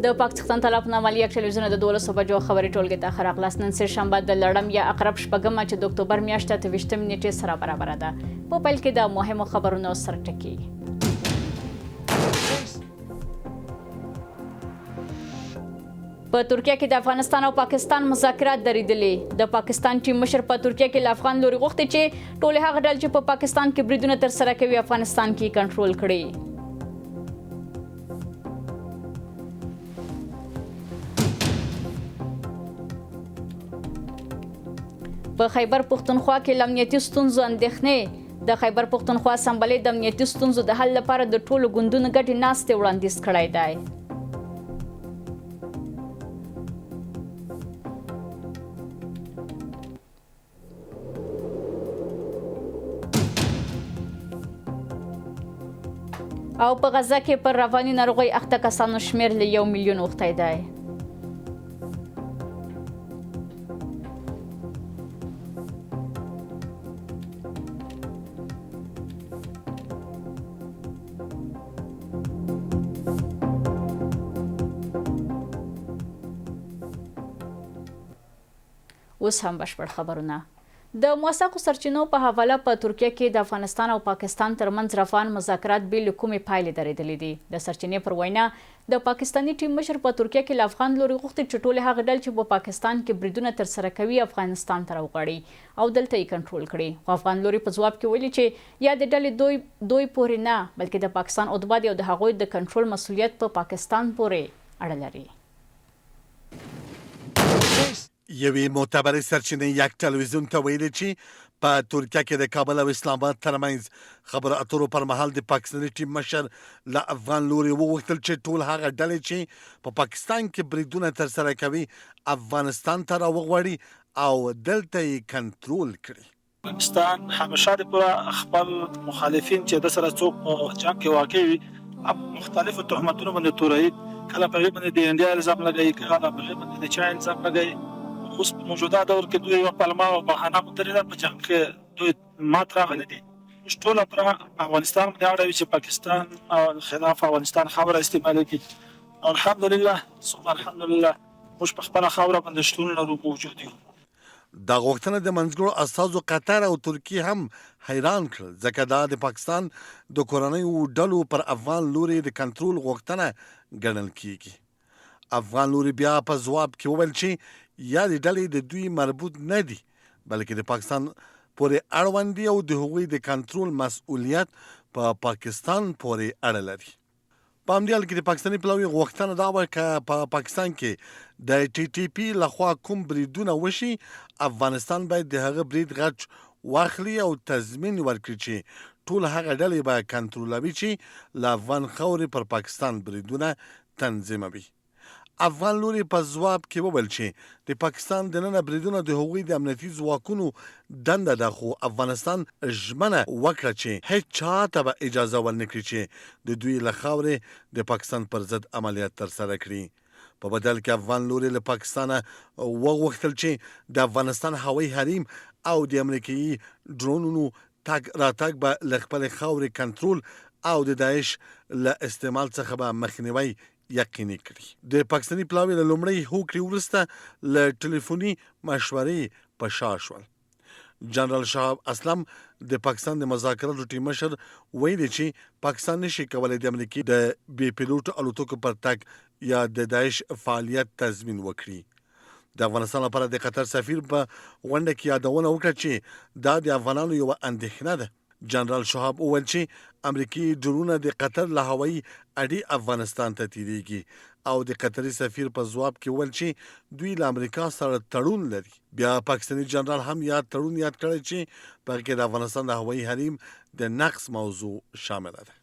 د پاکستان طرف نه مالیه ټلویزیون د 12 بجو خبري ټولګې ته ښه راغلاست. نن سه شنبه د لړم یا عقرب شپږمه چې د اکتوبر میاشت 28 نیټې سره برابره ده. په پیل کې د مهمو خبرونو سرټکي. په ترکیه کې د افغانستان او پاکستان مذاکرات درېدلي. د پاکستان ټیم مشر په ترکیه کې له افغان لوري غوښتي چې ټولې هغه ډلې چې په پاکستان کې بریدونه ترسره کوي افغانستان کې کنټرول کړي. په خیبر پښتونخوا کې له امنیتي ستونزو اندېښنې. د خیبر پښتونخوا اسمبلۍ د امنیتي ستونزو د حل لپاره د ټولو ګوندونو ګډې ناستې وړاندیز کړی دی. او په غزه کې پر رواني ناروغۍ اخته کسانو شمېر له 1 میلیون اوښتی دی. اوس هم بشپړ خبرونه. د موثقو سرچینو په حواله په ترکیه کې د افغانستان او پاکستان ترمنځ روان مذاکرات بې له کومې پایلې درېدلي دي. د سرچینې پر وینا د پاکستاني ټیم مشر په ترکیه کې له افغان لوري غوښتي چې ټولې هغه ډلې چې په پاکستان کې بریدونه ترسره کوي افغانستان ته راوغواړي او دلته یې کنټرول کړي. خو افغان لوري په ځواب کې ویلي چې یادې ډلې دوی پورې نه بلکې د پاکستان اتباع دي او د هغوی د کنټرول مسوولیت په پاکستان پورې اړه لري. یوې معتبرې سرچینې یک ټلویزیون ته ویلي چې په ترکیه کې د کابل او اسلام آباد ترمنځ خبرو اترو پر مهال د پاکستاني ټیم مشر له افغان لوري وغوښتل چې ټول هغه ډلې چې په پاکستان کې بریدونه ترسره کوي افغانستان ته راوغواړي او دلته یې کنټرول کړي. پاکستان همیشه د پوره خپل مخالفین چې د سره څوک په جنګ کې واقع وي په مختلفو تهمتونو باندې توروي، کله په هغې باندې د انډیا الزام لګوي، کله په هغې باندې د چا الزام لګوي. اوس په موجوده دور کې دوی یوه پلمه او بهانه موندلې ده، په جنګ کې دوی مات راغلي دي. اوس ټوله پړه افغانستان باندې اړوي چې پاکستان خلاف افغانستان خاوره استعمالوي. الحمدلله ثم الحمدلله موږ په خپله خاوره باندې شتون لرو، موجود یو. دا غوښتنه د منځګړو استازو قطر او ترکیې هم حیران کړل، ځکه دا د پاکستان د کورنیو ډلو پر افغان لوري د کنترول غوښتنه ګڼل کیږي. افغان لوري بیا په ځواب کې وویل چې یادې ډلې د دوی مربوط نه دي، بلکې د پاکستان پورې اړوند دي او د هغوی د کنترول مسؤلیت په پاکستان پورې اړه لري. په همدې حال کې د پاکستاني پلاوي غوښتنه دا وه که په پاکستان کې د ټي ټي پي لخوا کوم بریدونه وشي، افغانستان باید د هغه برید غچ واخلي او تضمین ورکړي چې ټول هغه ډلې به کنترولوي چې له افغان خاورې پر پاکستان بریدونه تنظیموي. افغان لوري په ځواب کې وویل چې د پاکستان دننه بریدونه د هغوی د امنیتي ځواکونو دنده ده، خو افغانستان ژمنه وکړه چې هېچا ته به اجازه ورنکړي چې د دوی له خاورې د پاکستان پر ضد عملیات ترسره کړي. په بدل کې افغان لوري له پاکستانه وغوښتل چې د افغانستان هوایي حریم او د امریکایي ډرونونو تګ راتګ به له خپلې خاورې کنترول او د داعش له استعمال څخه به مخنیوی یقیني کړي. د پاکستاني پلاوي له لومړۍ هوکړې وروسته له ټلیفوني مشورې په شا شول. جنرال شهاب اسلم د پاکستان د مذاکراتو ټیم مشر ویلي چې پاکستان نشي کولای د امریکې د بې پیلوټو الوتکو پر تګ یا د داعش فعالیت تضمین وکړي. د افغانستان لپاره د قطر سفیر په غونډه کې یادونه وکړه چې دا د افغانانو یوه اندېښنه ده. جنرال شهاب وویل چې امریکي ډرونه د قطر له هوایي اډې افغانستان ته تیریږي او د قطري سفیر په ځواب کې وویل چې دوی له امریکا سره تړون لري. بیا پاکستاني جنرال هم یاد تړون یاد کړی چې په هغه کې د افغانستان د هوایي حریم د نقض موضوع شامله ده.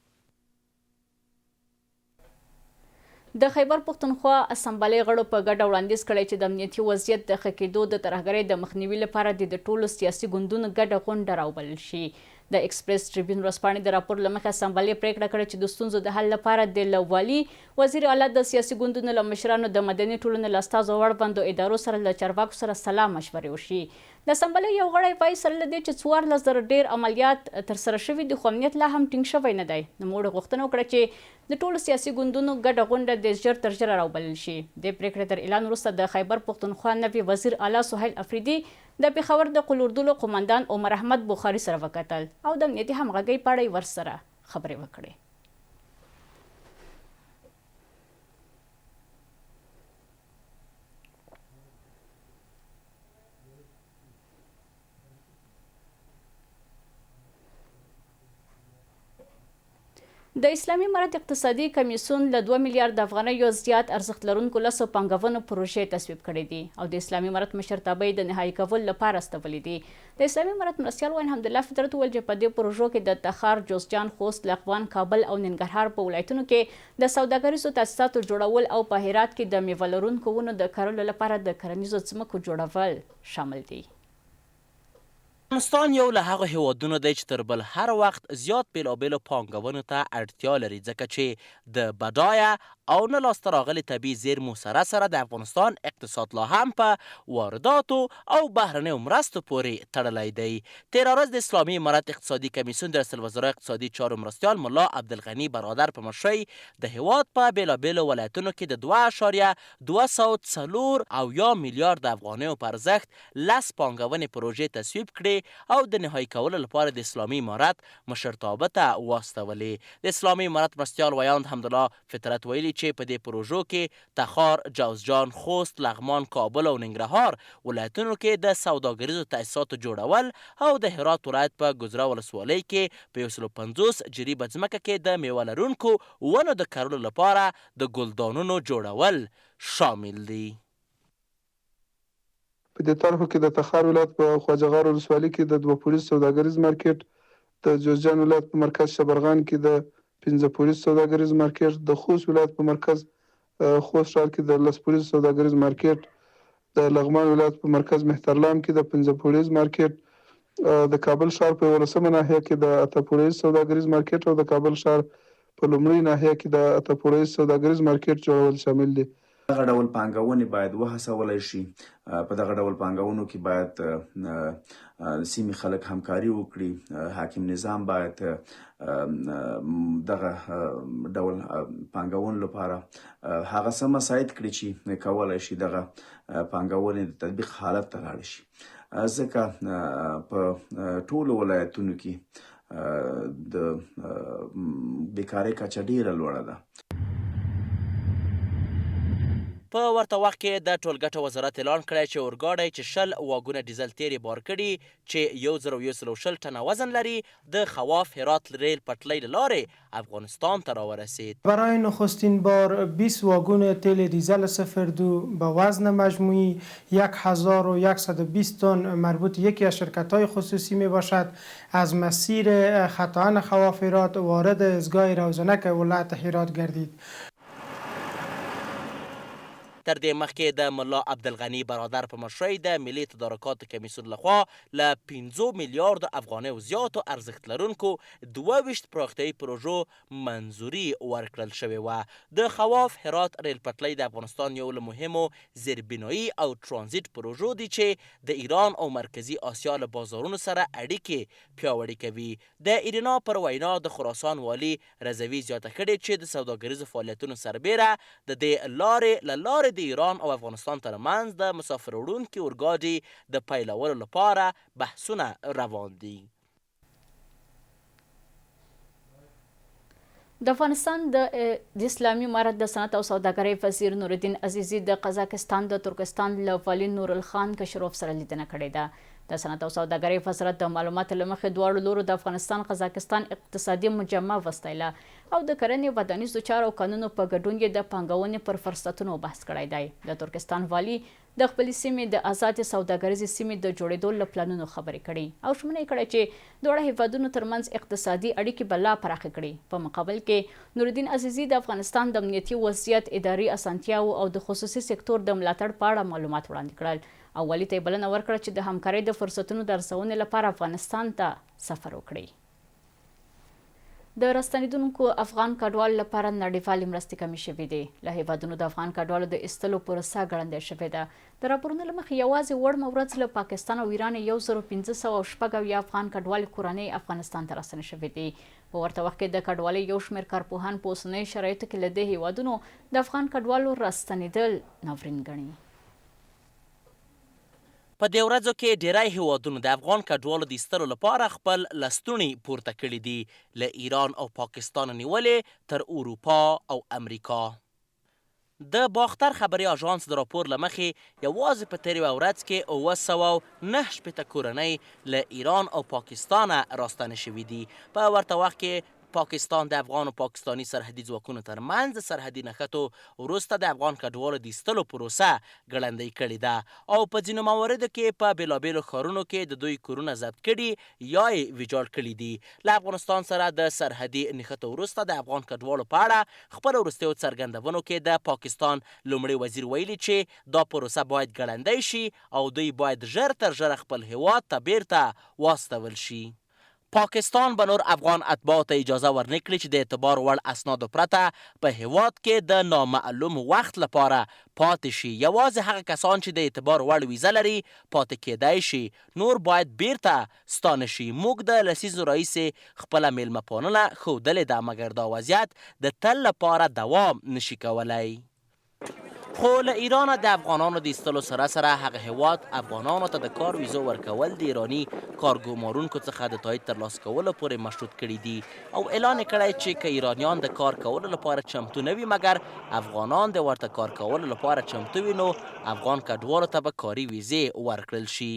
د خیبر پښتونخوا اسمبلۍ غړو په ګډه وړاندیز کړی چې د امنیتي وضعیت د ښه کېدو د ترهګرۍ د مخنیوي لپاره دې د ټولو سیاسي ګوندونو ګډه غونډه راوبلل شي. د ایکسپریس ټریبیون ورځپاڼې د راپور له مخې اسمبلۍ پرېکړه کړې چې د ستونزو د حل لپاره دې له والي، وزیر اعلی، د سیاسي ګوندونو له مشرانو، د مدني ټولنو له استازو او اړوندو ادارو سره له چارواکو سره سلا مشورې وشي. د اسمبلۍ یو غړی وايي، سره له دې چې 14 زره ډېر عملیات ترسره شوي دي، خو امنیت لا هم ټینګ شوی نه دی. نوموړي غوښتنه وکړه چې د ټولو سیاسي ګوندونو ګډه غونډه دې ژر تر ژره راوبلل شي. دې پرېکړې تر اعلان وروسته د خیبر پښتونخوا نوي وزیر اعلی سهیل افریدي د پېښور د قول اردو له قوماندان عمر احمد بخاري سره وکتل او د امنیتي همغږۍ په اړه یې ورسره خبرې وکړې. د اسلامي امارت اقتصادي کمیسیون له 2 میلیارد افغانیو زیات ارزښت لرونکو لسو پانګونو پروژې تصویب کړې دي او د اسلامي امارت مشرتابه یې د نهايي کولو لپاره استولې دي. د اسلامي امارت مرستیال ویاند حمدالله فطرت وویل چې په دې پروژو کې د تخار، جوزجان، خوست، لغمان، کابل او ننګرهار په ولایتونو کې د سوداګریزو تاسیساتو جوړول او په هرات کې د میوه لرونکو ونو د کرلو لپاره د کرنیزو ځمکو جوړول شامل دي. افغانستان یو له هغو هېوادونو دی چې تر بل هر وخت زیات بېلابېلو پانګونو ته اړتیا لري، ځکه چې د بډایه او نه لاسته راغلي طبیعي زېرمو سره سره د افغانستان اقتصاد لا هم په وارداتو او بهرنیو مرستو پورې تړلی دی. تېره ورځ د اسلامي امارت اقتصادي کمېسیون د رئیس الوزرا اقتصادي چارو مرستیال ملا عبدالغني برادر په مشرۍ د هېواد په بېلابېلو ولایتونو کې د دوه اعشاریه دوه سوه 74 میلیارده افغانیو په ارزښت لس پانګونې پروژې تصویب کړې او د نهايي کولو لپاره د اسلامي امارت مشرتابه ته واستولې. د اسلامي امارت مرستیال ویاند حمدالله فطرت ویلي چې په دې پروژو کې تخار، جوزجان، خوست، لغمان، کابل او ننګرهار ولایتونو کې د سوداګریزو تاسیساتو جوړول او د هرات ولایت په ګذره ولسوالۍ کې په یو سلو 50 جریبه ځمکه کې د میوه لرونکو ونو د کرلو لپاره د ګلدانونو جوړول شامل دي. په دې طرحو کې د تخار ولایت په خواجه غار ولسوالي کې د دوه پوړیز سوداګریز مارکېټ، د جوزجان ولایت په مرکز شبرغان کې د پنځه پوړیز سوداګریز مارکېټ، د خوست ولایت په مرکز خوست ښار کې د لس پوړیز سوداګریز مارکېټ، د لغمان ولایت په مرکز مهترلام کې د پنځه پوړیز مارکېټ، د کابل ښار په یولسمه ناحیه کې د اته پوړیز سوداګریز مارکېټ او د کابل ښار په لومړۍ ناحیه کې د اته پوړیز سوداګریز مارکېټ جوړول شامل دي. دغه ډول پانګونې باید وهڅولی شي، په دغه ډول پانګونو کې باید د سیمې خلک همکاري وکړي، حاکم نظام باید دغه ډول پانګونو لپاره هغه څه مساعد کړي چې کولای شي دغه پانګونې د تطبیق حالت ته لاړې شي، ځکه په ټولو ولایتونو کې د بیکارۍ کچه ډیره لوړه ده. په ورته وخت کې د ټولګټو وزارت اعلان کړی چې اورګاډی چې 20 واګونه ډیزل تېل یې بار کړي چې 1120 ټنه وزن لري د خواف هرات ریل پټلۍ له لارې افغانستان ته راورسېد. برای نخستین بار 20 واگن تیل دیزل صفر دو به وزن مجموعی 1120 تن مربوط یکی از شرکت‌های خصوصی می باشد از مسیر خط آهن خواف هرات وارد ایستگاه روزنک ولایت هرات گردید. تر دې مخکې د ملا عبدالغني برادر په مشرۍ د ملي تدارکاتو کمیسیون له خوا له پنځو میلیاردو افغانیو زیاتو ارزښت لرونکو 22 پراختیايي پروژو منظوري ورکړل شوې وه. د خواف هرات ریل پټلۍ د افغانستان یو له مهمو زیربنايي او ټرانزیټ پروژو دي چې د ایران او مرکزي اسیا له بازارونو سره اړیکې پیاوړې کوي. د ایرنا پر وینا، د خراسان والي رضوي زیاته کړې چې د سوداګریزو فعالیتونو سربېره د دې لارې له لارې د ایران او افغانستان ترمنځ د مسافر وړونکي اورګاډي د پیلولو لپاره بحثونه روان دي. د افغانستان د اسلامي امارت د صنعت او سوداګرۍ وزیر نورالدین عزیزي د قزاقستان د ترکستان له والي نورالخان کشروف سره لیدنه کړې ده. د صنعت او سوداګرۍ وزارت د معلوماتو له مخې دواړو لورو د افغانستان قزاقستان اقتصادي مجمع وستایله او د کرنې، ودانیزو چارو او کانونو په ګډون یې د پانګونې پر فرصتونو بحث کړی دی. د ترکستان والي د خپلې سیمې د ازادې سوداګریزې سیمې د جوړېدو له پلانونو خبرې کړي او ژمنه یې کړې چې دواړه هېوادونو ترمنځ اقتصادي اړیکې به لا پراخې کړي. په مقابل کې نورالدین عزیزي د افغانستان د امنیتي وضعیت، اداري اسانتیاوو او د خصوصي سکتور د ملاتړ په اړه معلومات وړاندې کړل او والي ته یې بلنه ورکړه چې د همکارۍ د فرصتونو د ارزونې لپاره افغانستان ته سفر وکړي. د راستنېدونکو افغان کډوالو لپاره نړیوالې مرستې کمې شوې دي. له هېوادونو د افغان کډوالو د ایستلو پروسه ګړندۍ شوې ده. د راپورونو له مخې یوازې وړمه ورځ له پاکستان او ایرانه 1576 افغان کډوالې کورنۍ افغانستان ته راستنې شوې دي. په ورته وخت کې د کډوالۍ یو شمېر کارپوهان په اوسنیو شرایطو کې له دې هېوادونو د افغان کډوالو راستنېدل ناورین ګڼي. په دې ورځو کې ډېری هېوادونو د افغان کډوالو د ایستلو لپاره خپل لستوڼي پورته کړي دي، له ایران او پاکستانه نیولې تر اروپا او امریکا. د باختر خبري اژانس د راپور له مخې، یوازې په تېره یوه ورځ کې 769 کورنۍ له ایران او پاکستانه راستانه شوې دي. په ورته وخت کې پاکستان د افغان او پاکستاني سرحدي ځواکونو ترمنځ د سرحدي نښتو وروسته د افغان کډوالو د ایستلو پروسه ګړندۍ کړې ده او په ځینو مواردو کې په بېلابېلو ښارونو کې د دوی کورونه ضبط کړي یا یې ویجاړ کړي دي. له افغانستان سره د سرحدي نښتو وروسته د افغان کډوالو په اړه خپلو وروستیو څرګندونو کې د پاکستان لومړي وزیر ویلي چې دا پروسه باید ګړندۍ شي او دوی باید ژر تر ژره خپل هېواد ته بېرته واستول شي. پاکستان به نور افغان اتباعو ته اجازه ورنه کړي چې د اعتبار وړ اسنادو پرته په هېواد کې د نامعلوم وخت لپاره پاتې شي، یوازې هغه کسان چې د اعتبار وړ ویزه لري پاتې کېدای شي، نور باید بېرته ستانه شي، موږ د لسیزو راهیسې خپله مېلمه پالنه ښودلې ده، مګر دا وضعیت د تل لپاره دوام نه شي کولی. خو له ایرانه د افغانانو د ایستلو سره سره هغه هېواد افغانانو ته د کار ویزو ورکول د ایراني کارګومارونکو څخه د تایید ترلاسه کولو پورې مشروط کړي دي او اعلان یې کړی چې که ایرانیان د کار کولو لپاره چمتو نه وي مګر افغانان د ورته کار کولو لپاره چمتو وي نو افغان کډوالو ته به کاري ویزې ورکړل شي.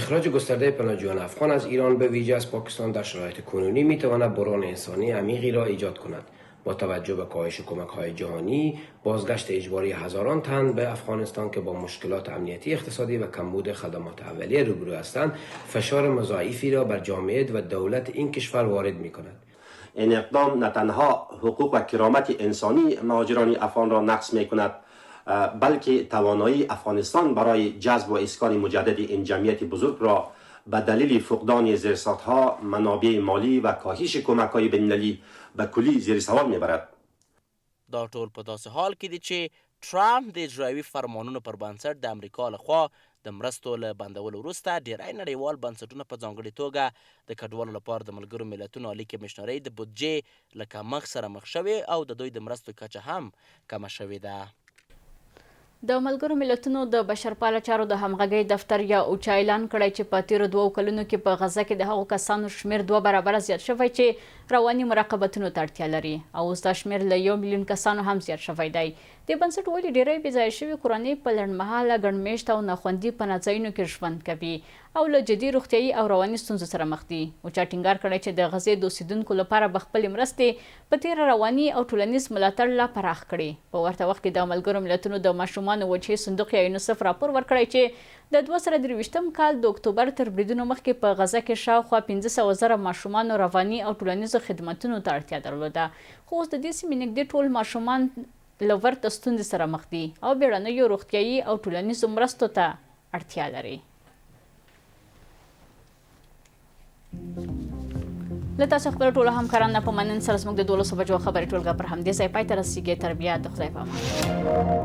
اخراج گسترده پناهجویان افغان از ایران به ویژه از پاکستان در شرایط کنونی میتواند بحران انسانی عمیقی را ایجاد کند. با توجه به کاهش کمک های جهانی، بازگشت اجباری هزاران تن به افغانستان که با مشکلات امنیتی، اقتصادی و کمبود خدمات اولیه روبرو هستند، فشار مضاعفی را بر جامعه و دولت این کشور وارد می کند. این اقدام نه تنها حقوق و کرامت انسانی مهاجران افغان را نقض می کند بلکه توانایی افغانستان برای جذب و اسکان مجدد این جمعیت بزرگ را به دلیل فقدان زیرساختها، منابع مالی و کاهش کمک‌های بین‌المللی به کلی زیر سوال میبرد. دا ټول په داسې حال کې دي چې ټرمپ د اجرایوي فرمانونو پر بنسټ د امریکا له خوا د مرستو له بندولو وروسته ډېری نړیوال بنسټونه په ځانګړې توګه د کډوالو لپاره د ملګرو ملتونو عالي کمېشنرۍ د بودجې له کمښت سره مخ شوې او د دوی د مرستو کچه هم کمه شوې ده. د ملګرو ملتونو د بشرپاله چارو د همغږۍ دفتر یا اوچا اعلان کړی چې په تېرو دوو کلونو کې په غزه کې د هغو کسانو شمېر دوه برابره زیات شوی چې رواني مراقبتونو ته اړتیا لري او اوس دا شمېر له یو میلیون کسانو هم زیات شوی دی. دې بنسټ ویلي، ډېری بېځایه شوې کورنۍ په لنډمهاله، ګڼ مېشته او ناخوندي پناه ځایونو کې ژوند کوي او له جدي روغتیايي او رواني ستونزو سره مخ دي. اوچا ټینګار کړی چې د غزې د اوسېدونکو لپاره به خپلې مرستې، په تېره رواني او ټولنیز ملاتړ لا پراخ کړي. په ورته وخت کې د ملګرو ملتونو د ماشومانو وجهې صندوق یا یونیسف راپور ورکړی چې د 2023 کال د اکتوبر تر بریدونو مخکې په غزه کې شاوخوا 500,000 ماشومانو رواني او ټولنیزو خدمتونو ته اړتیا درلوده، خو اوس د دې سیمې نږدې ټول ماشومان له ورته ستونزې سره مخ دي او بېړنیو روغتیايي او ټولنیزو مرستو ته اړتیا لري. له تاسو خپل ټولو همکارانو نه په مننې سره زموږ د 12 بجو خبري ټولګه پر همدې ځای پای ته رسیږي. تر بیا د خدای په امان.